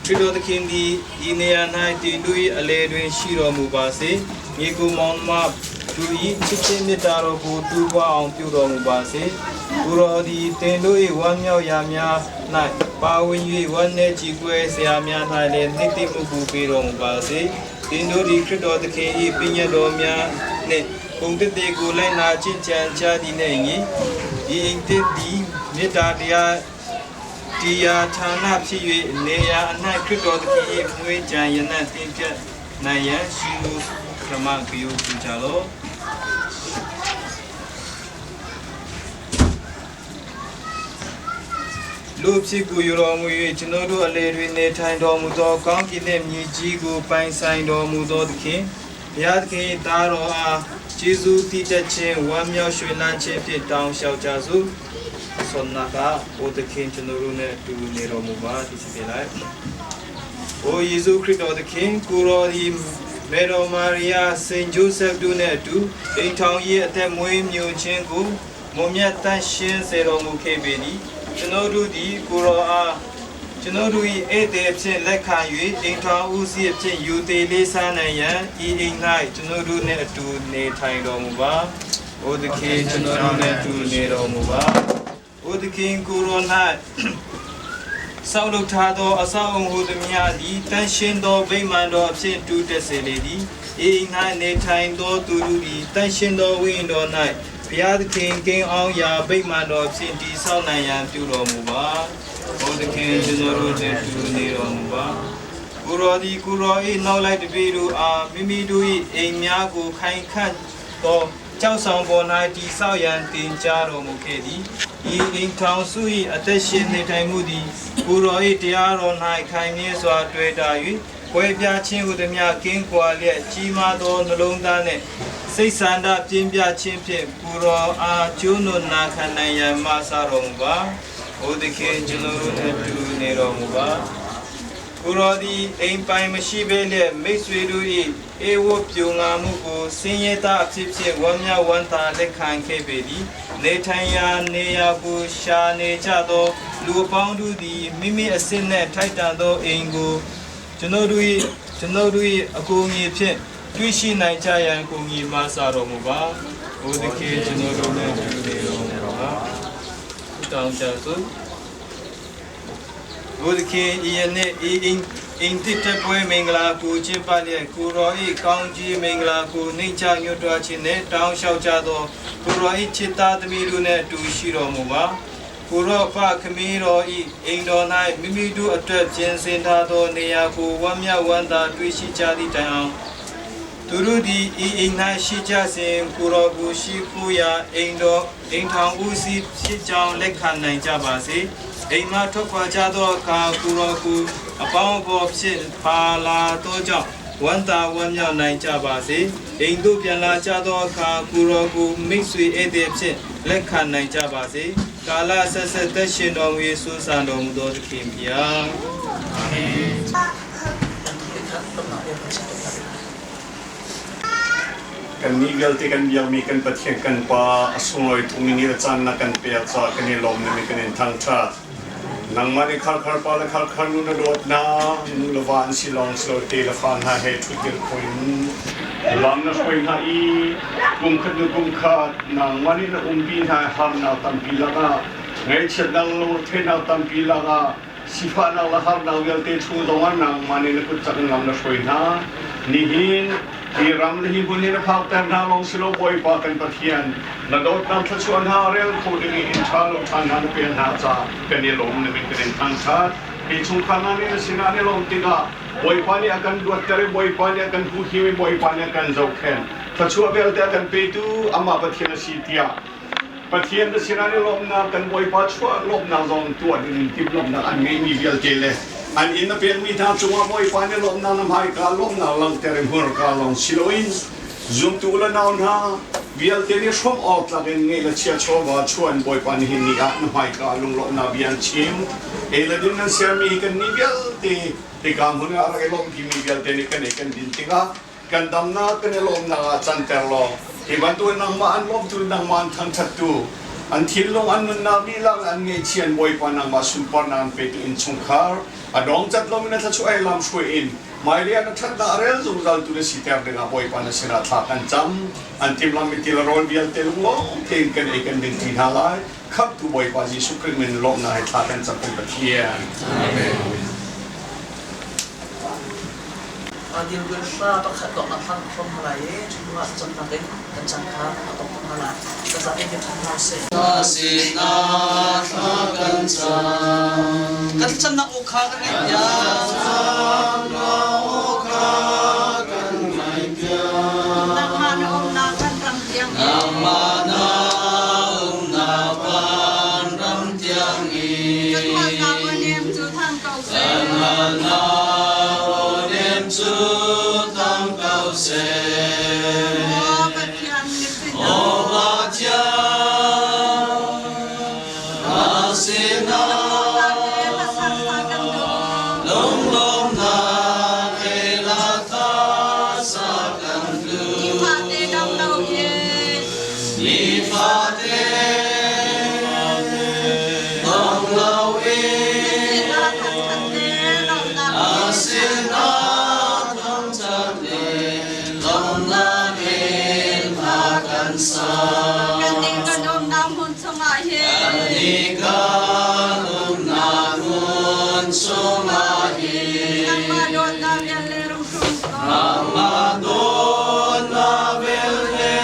[SPEAKER 4] ခရစ်တော်သခင်သည်ဤနေရာ၌တည်တို့၏အလယ်တွင်ရှိတော်မူပါစေညီကိုမောင်မသူ၏ချစ်ချင်းမေတ္တာတော်ကိုတူးပွားအောင်ပြုတော်မူပါစေကိုတော်သည်တင်တို့၏ဝမ်းမြောက်ရာများ၌ပါဝင်၍ဝမ်းနည်းကြေကွဲစရာများ၌လည်းနှိမ့်သိမှုကိုပေးတော်မူပါစေတင်တို့သည်ခရစ်တော်သခင်၏ပညတ်တော်များနှင့်ဂုဏ်တည်ကိုလိုက်နာကျင့်ကြံကြသည်နှင့်ညီဤအိမ်တသည်မေတ္တာတရားတရားဌာနဖြစ်၍နေရာအ၌ခရစ်တော်သခင်၏မွေးကြံရနံ့တင်ပြနိုင်ရန်ရှိမှုပထမဂရုပြုကြလော့ လူဖြစ်ကိုယူတော်မူ၍ကျွန်တော်တို့အလေတွင်နေထိုင်တော်မူသောကောင်းကင်နှင့်မြေကြီးကိုပိုင်ဆိုင်တော်မူသောသခင်ဘုရားသခင်၏သားတော်အားကျေးဇူးတည်တတ်ခြင်းဝမ်းမြောက်ရွှင်လန်းခြင်းဖြင့်တောင်းလျှောက်ကြစို့ဆွန်နာကဘုသခင်ကျွန်တော်တို့နဲ့အတူနေတော်မူပါဒီစီပြေလိုက်။အိုယေရှုခရစ်တော်သခင်ကိုရောဒီမေတော်မာရီယာစိန်ဂျိုးဆက်တို့နဲ့အတူအိမ်ထောင်၏အသက်မွေးမြူခြင်းကိုမွန်မြတ်တန်ရှင်းစေတော်မူခဲ့ပေသည်ကျွန်တော်တို့သည်ကိုရောအားကျွန်တော်တို့၏ဧည့်သည်ဖြင့်လက်ခံ၍အိမ်ထောင်ဦးစီးအဖြစ်ယူသေးလေးစားနိုင်ရန်ဤအိမ်၌ကျွန်တော်တို့နှင့်အတူနေထိုင်တော်မူပါ။အိုသခင်ကျွန်တော်တို့နှင့်အတူနေတော်မူပါ။အိုသခင်ကိုရော၌ဆောက်လုပ်ထားသောအဆောက်အုံဟူသည်များသည်တန်ရှင်းသောဗိမာန်တော်အဖြစ်တူတက်စေလေသည်။ဤ၌နေထိုင်သောသူတို့သည်တန်ရှင်းသောဝိညာဉ်တော်၌ဘုရားသခင်ကင်းအောင်ရာဗိမာန်တော်ဖြင့်တည်ဆောက်နိုင်ရန်ပြုတော်မူပါ။ဘုရားသခင်ကျွန်တော်တို့နှင့်တူနေတော်မူပါ။ကိုရောဒီကိုရော၏နောက်လိုက်တပည့်တို့အားမိမိတို့၏အိမ်များကိုခိုင်ခန့်သောကြောက်ဆောင်ပေါ်၌တည်ဆောက်ရန်တင်ကြားတော်မူခဲ့သည်။ဤအိမ်ထောင်စု၏အသက်ရှင်နေထိုင်မှုသည်ကိုရော၏တရားတော်၌ခိုင်မြဲစွာတွေ့တာ၍ကွဲပြားခြင်းဟူသည်များကင်းကွာလျက်ကြီးမားသောနှလုံးသားနှင့်စိတ်ဆန္ဒပြင်းပြခြင်းဖြင့်ကိုရောအားကျိုးနွနာခံနိုင်ရန်မဆတော်မူပါ။ဘုသခင်ကျွန်တော်တို့နှင့်တူနေတော်မူပါ။ကိုရောသည်အိမ်ပိုင်မရှိဘဲလျက်မိတ်ဆွေတို့၏ဧဝပြူငါမှုကိုဆင်းရဲသားအဖြစ်ဖြင့်ဝမ်းမြောက်ဝမ်းသာလက်ခံခဲ့ပေသည်နေထိုင်ရာနေရာကိုရှာနေကြသောလူအပေါင်းတို့သည်မိမိအစစ်နှင့်ထိုက်တန်သောအိမ်ကိုကျွန်တော်တို့၏ကျွန်တော်တို့၏အကူအညီဖြင့်တွေ့ရှိနိုင်ကြရန်အကူအညီမဆတော်မူပါဘုရားခင်ကျွန်တော်တို့နှင့်တူနေတော်မူပါတောင်းကြစို့ဘုဒ္ဓခင်ဤယနေ့ဤအင်အင်တိတပွဲမင်္ဂလာကိုကျင့်ပလျက်ကိုရောဤကောင်းကြီးမင်္ဂလာကိုနှိမ့်ချညွတ်တွားခြင်းနှင့်တောင်းလျှောက်ကြသောကိုရောဤจิตသားသမီးတို့နှင့်အတူရှိတော်မူပါကိုရောဖခမည်းတော်ဤအိမ်တော်၌မိမိတို့အတွက်ပြင်ဆင်ထားသောနေရာကိုဝမ်းမြောက်ဝမ်းသာတွေ့ရှိကြသည့်တိုင်အောင်သူတို့သည်ဤအိမ်၌ရှိကြစဉ်ကိုရောကိုရှိခိုးရာအိမ်တော်အိမ်ထောင်ဦးစီးဖြစ်ကြောင်းလက်ခံနိုင်ကြပါစေအိမ်မှထွက်ခွာကြသောအခါကိုရောကိုအပေါင်းအဖော်ဖြစ်ပါလာသောကြောင့်ဝမ်းသာဝမ်းမြောက်နိုင်ကြပါစေအိမ်သို့ပြန်လာကြသောအခါကိုရောကိုမိတ်ဆွေဧည့်သည်ဖြင့်လက်ခံနိုင်ကြပါစေကာလဆက်ဆက်သက်ရှင်တော်မူ၍ဆုဆန်တော်မူသောသခင်ဖျား
[SPEAKER 5] Kan ni vialte kan biakmi kan Pathian kan Pa a sunglawi tukmi ni le caan na kan pek caah kan i lawm na mi kan in thangṭhat. Nangmah nih kharkhar pa le kharkhar nu na dawt hna, nu le va an si lawng si lo te le fa hna he ṭhutdir kho in lam na hruai hna i kum khat nu kum khat nangmah nih na umpi hna i harnak tampi lakah ngaihchiatnak le lungretheihnak tampi lakah sifahnak le harnak vialte chung zongah nangmah nih na kut cak in lam na hruai hna. Nihin hi ram le hi hmun hi na phakter hna lawng si lo Bawipa kan Pathian na dawtnak thluachuah hna rel kho ding i inn ṭha lo ṭhan hna na pek hna caah kan i lawm na min kan in thangṭhat. Hi chungkhar hna nih na sinah an i lawm tikah Bawipa nih a kan luatter i Bawipa nih a kan huhim i Bawipa nih a kan zohkhenh. Thluachuah vialte a kan petu amah Pathian a si tiah Pathian na sinah i lawmhnak kan Bawipa chuah lawmhnak zong tuah dingin timhlamhnak an ngeimi vialte le an inn a pekmi hna cungah Bawipa nih lawmhnak na hmaika lawmhnak langhter i hmurka lawng si loin zumtu le nau hna Vialte nih hrawm awk tlak in ngeih le chia chawva chuan Bawipa nihin ni ah na hmaika lunglawmhnak bia an chim. Ei le din nan sermi hi kannih vialte hika hmun ah rak i lawmhpimi vialte nih kan ei kan din tikah kan damnak kan i lawmnak ah canter law hi bantukin nangmah an lawmtu nangmah an thangṭhattu an thinlung an nunnak dihlak le an ngeihchian Bawipa nangmah sunparnak an petu innchungkhar a dongcat loin a thluachuah he lamhruai in hmailei ah na ṭhatnak a rel zungzaltu na siter dingah Bawipa na sinah thla kan cam. An timhlamhmi ti le rawl vialte lunglawm tein kan ei kan ding ṭi hna lai. Khamhtu Bawipa Jesuh Khrih min lawmhnak he thla kan cam kan Pathian. Amen.
[SPEAKER 1] Dirhmun hra pakhat dawtnak hlang ka hrawm hna lai i cu hnu ah thlacamnak in kan caan kha a tawk hna lai. Ka zapi in ṭhan hna usih.
[SPEAKER 6] Sinah thla kan cam.
[SPEAKER 1] Kan thlacamnak aw kha kan ngaih piak.
[SPEAKER 7] Nangmah na umnak kan ram tiang in.
[SPEAKER 6] Nangmah na umnak van ram tiang in.
[SPEAKER 7] Kan halnak aw nem cu thang ko seh.
[SPEAKER 6] Kan halnak aw nem cu thang ko seh.
[SPEAKER 7] Maw Pathian na sinah.
[SPEAKER 6] Maw Pathian na sinah. Lunglawmhnak he la tha kan duh.
[SPEAKER 7] Nifate dong loin.
[SPEAKER 6] Nifate dong loin. Na sinah thangṭhat le lawmhnak in hla kan sa.
[SPEAKER 7] Kannih kan umnak hmun chungah hin.
[SPEAKER 6] Kannih kan umnak hmun chungah hin.
[SPEAKER 7] Nangmah dawtnak vel le rung tlung ko.
[SPEAKER 6] Nangmah dawtnak vel le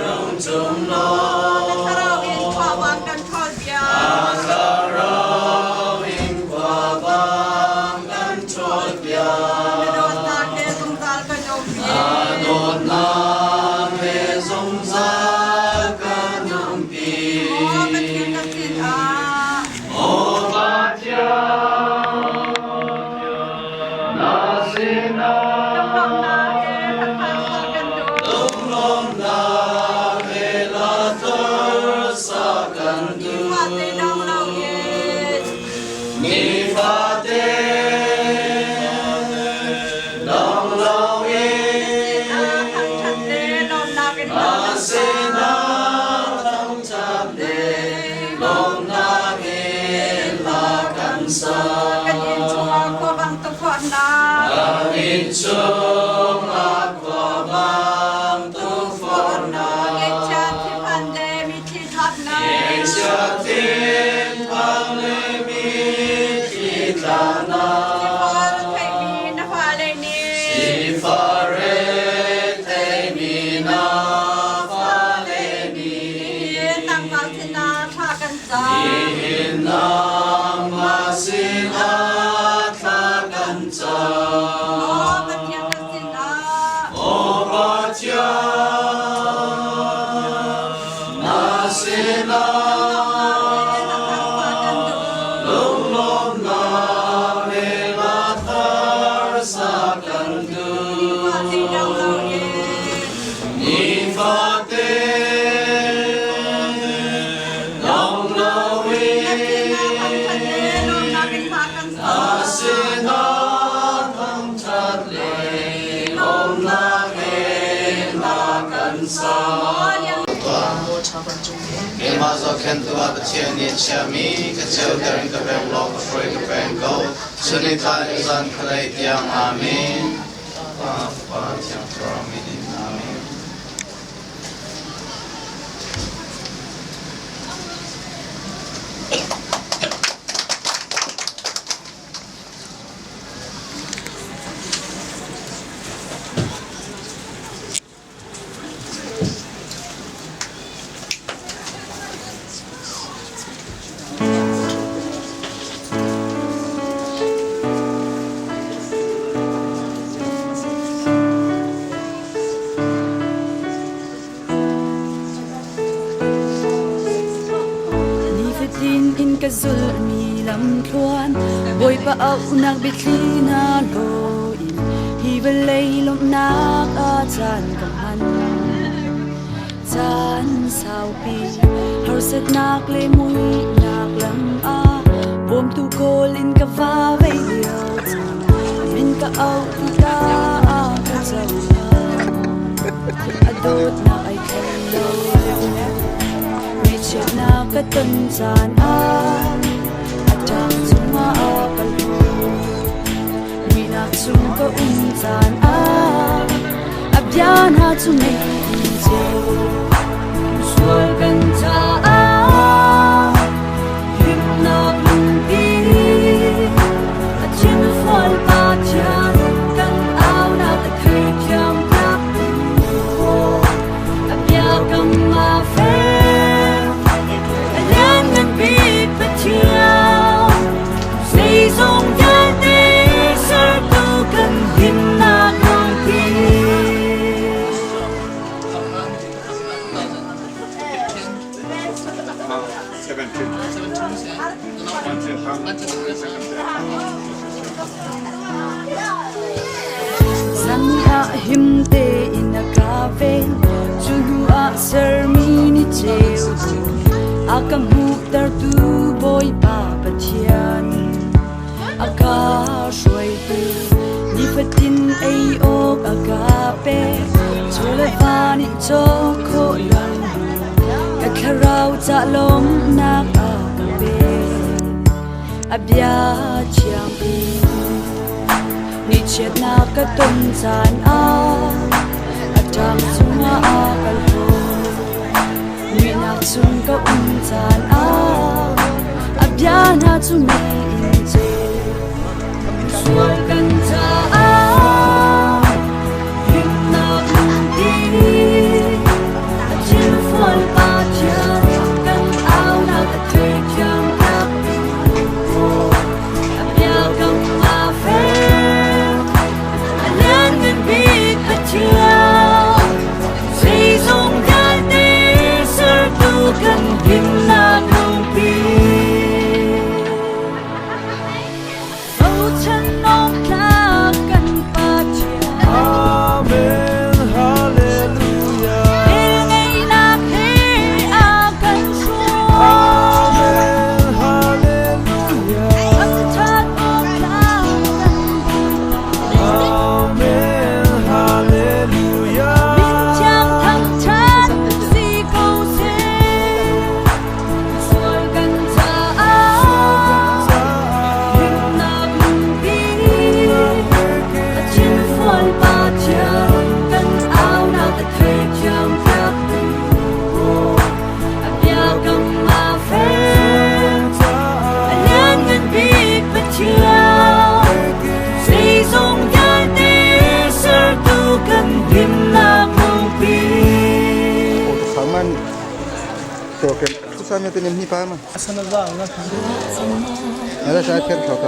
[SPEAKER 6] rung tlung law.
[SPEAKER 7] Na thlarau in khuavang kan ṭhawl piak.
[SPEAKER 6] Na thlarau in khuavang kan ṭhawl piak.
[SPEAKER 7] Na dawtnak he zungzal kan umpi.
[SPEAKER 6] Na dawtnak he zungzal kan umpi.
[SPEAKER 7] Maw Pathian na sinah.
[SPEAKER 6] Maw Pathian na sinah.
[SPEAKER 7] Lunglawmhnak he hla kan duh.
[SPEAKER 6] Lunglawmhnak he hla thar sa kan duh.
[SPEAKER 7] Nifate dong loin.
[SPEAKER 6] Nifate dong loin.
[SPEAKER 7] Thangṭhat le lawmhnak in
[SPEAKER 6] Na sinah thangṭhat le lawmhnak in hla kan sa.
[SPEAKER 7] Kan inn chungah khuavang tukforhnak.
[SPEAKER 6] Kan inn chungah khuavang tukforhnak.
[SPEAKER 7] Ngeihchiat thinphan le mitthli tlaknak.
[SPEAKER 6] Ngeihchiat thinphan le mitthli tlaknak.
[SPEAKER 7] Sifah retheimi na fale nih.
[SPEAKER 6] Sifah retheimi na fale nih.
[SPEAKER 7] Nihin nangmah sinah thla kan cam.
[SPEAKER 6] Nihin nangmah sinah thla kan cam.
[SPEAKER 7] Maw Pathian na sinah.
[SPEAKER 6] Maw Pathian na sinah. Lunglawmhnak he hla thar sa kan duh. Nifate dong loin. Na sinah thangṭhat le lawmhnak he hla kan sa.
[SPEAKER 8] Keimah zohkhenhtu ah Pathian nih a chiahmi ka ceuter in ka veng law ka hruai ka peng ko. Chun ni thla in zan khuadei tiang. Amen. Pa, Fapa, Thiang Thlarau min in. Amen.
[SPEAKER 9] Nifatin in ka zulhmi lamthluan Bawipa auhnak biathli na hlaw in hi vawlei lawmhnak a caan ka hman. Caan saupi harsatnak le muihnak lam ah bawmtu kawl in ka va vei lio caan min ka auh tikah ka cohlang. A dawtnak ai thleng lo. Ngaihchiatnak ka ton caan ah a ṭang cungah a ka lut. Muihnak chung ka um caan ah a bia hna cu mei in ceu. Sual kan caah himnak lungpi a thinfual Pathian kan aunak a theithiam piak A biakam aa fel, a lianngan bik Pathian. Zeizong vialte sertu kan himnak lungpi. Zan ah him tein a ka ven, cu hnu ah sermi ni ceu cu a ka hmuhtertu Bawipa Pathian. A ka hruaitu nifatin ei awk a ka pek, chaw le va nih cawk khawh lo ka thlarau ca lawmhnak a ka pek. A bia thiang in nichiatnak ka ton caan ah a ṭang cungah a ka hlawn. Muihnak chung ka um caan ah a bia hna cu mei in ceu. Sual kan caah himnak lungpi a thilfual Pathian kan aunak a theithiam piak. A biakam aa fel, a lianngan bik Pathian. Zeizong vialte sertu kan himnak lungpi. Bochan awk tlak kan Pathian.
[SPEAKER 6] Amen, hallelujah.
[SPEAKER 9] Velngeihnak he a kan hruai.
[SPEAKER 6] Amen, hallelujah.
[SPEAKER 9] Thangṭhat awk tlak kan
[SPEAKER 6] Amen, hallelujah.
[SPEAKER 9] Min thiang thangṭhat si ko seh. Sual kan caah himnak lungpi a thinfual Pathian kan aunak a theithiam piaktu a biakam aa fel a lianngan bik Pathian zeizong vialte sertu kan himnak lungpi.
[SPEAKER 10] Saman 上面对你们发吗？那啥天朝的。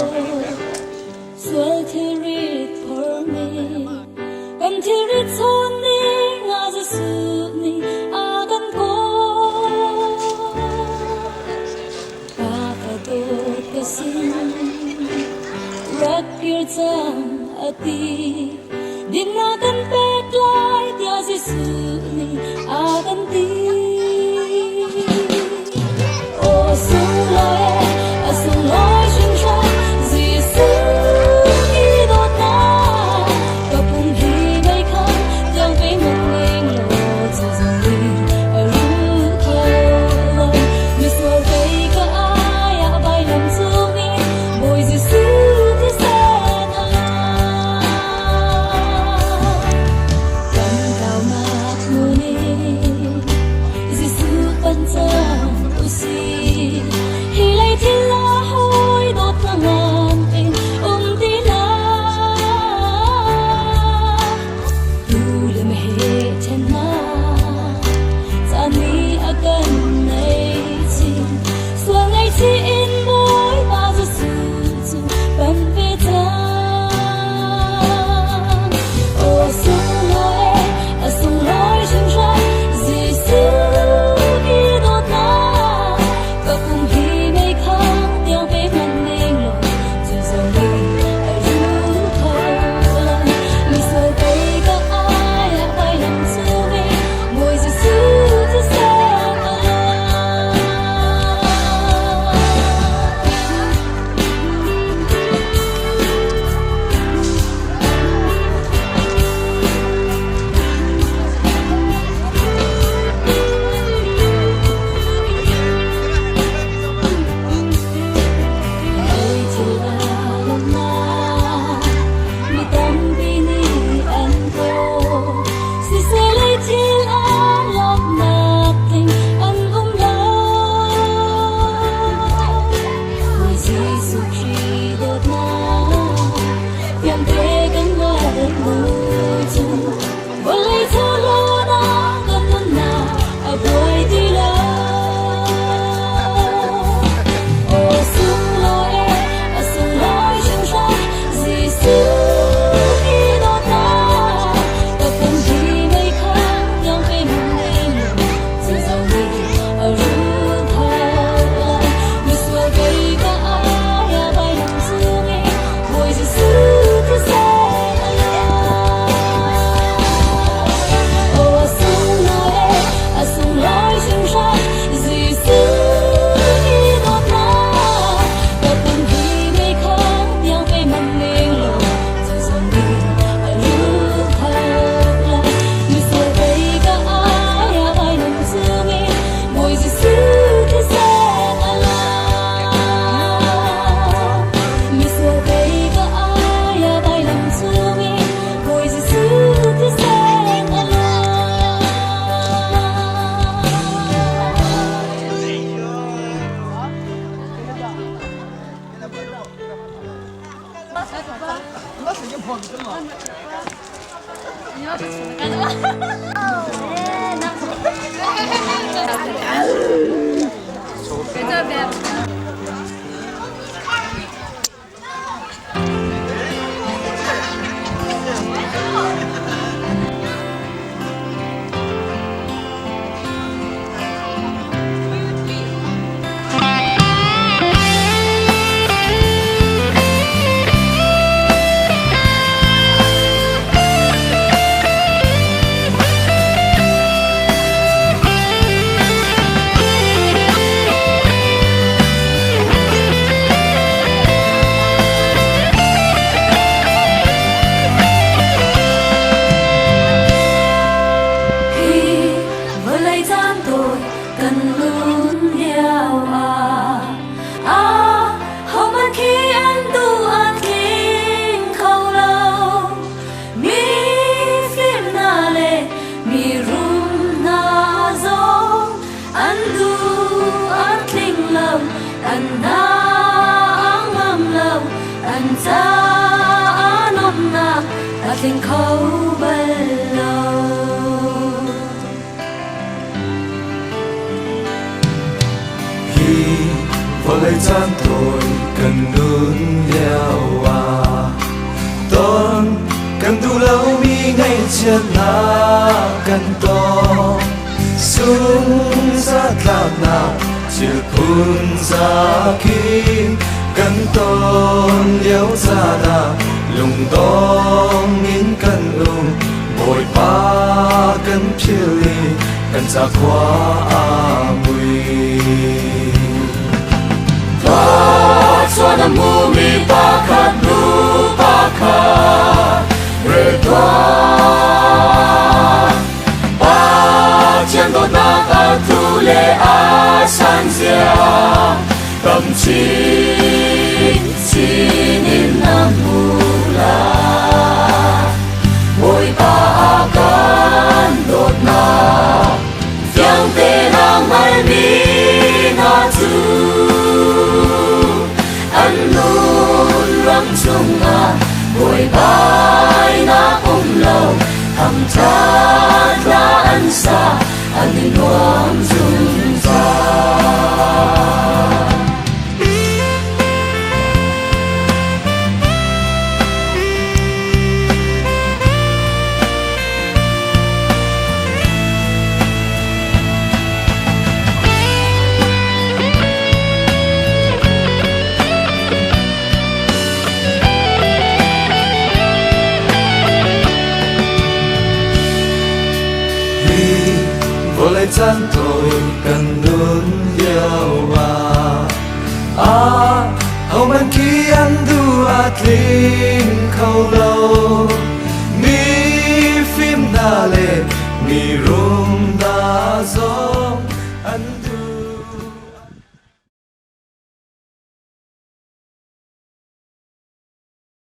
[SPEAKER 9] tawi kan nun lio ah. A hohmanh khi an duh a tling kho lo. Mi fim hna le mi rum hna zong an duh a tling lo, an hna a ngam lo, an caah nuamhnak a tling kho bal lo.
[SPEAKER 11] Hi vawlei caan tawi kan nun lio ah ton kan duh lomi ngaihchiatnak kan tong. Sungzatlaknak thil phun zakip kan ton lio caan ah lungdong in kan um. Bawipa kan philh i kan cakhua a mui.
[SPEAKER 6] Thluachuah na hmumi pakhat hnu pakhat rel tuah. Pathian dawtnak a thu le a san zia tam chin chin in na hmu lai. Bawipa a kan dawtnak fiang te na hngalmi hna cu an nun ram chungah buaibainak um lo thangṭhat hla an sa an i nuam zungzal.
[SPEAKER 11] Hi vawlei caan tawi kan nun lio ah a hohmanh khi an duh a tling kho lo. Mi fim hna le mi rum hna zong.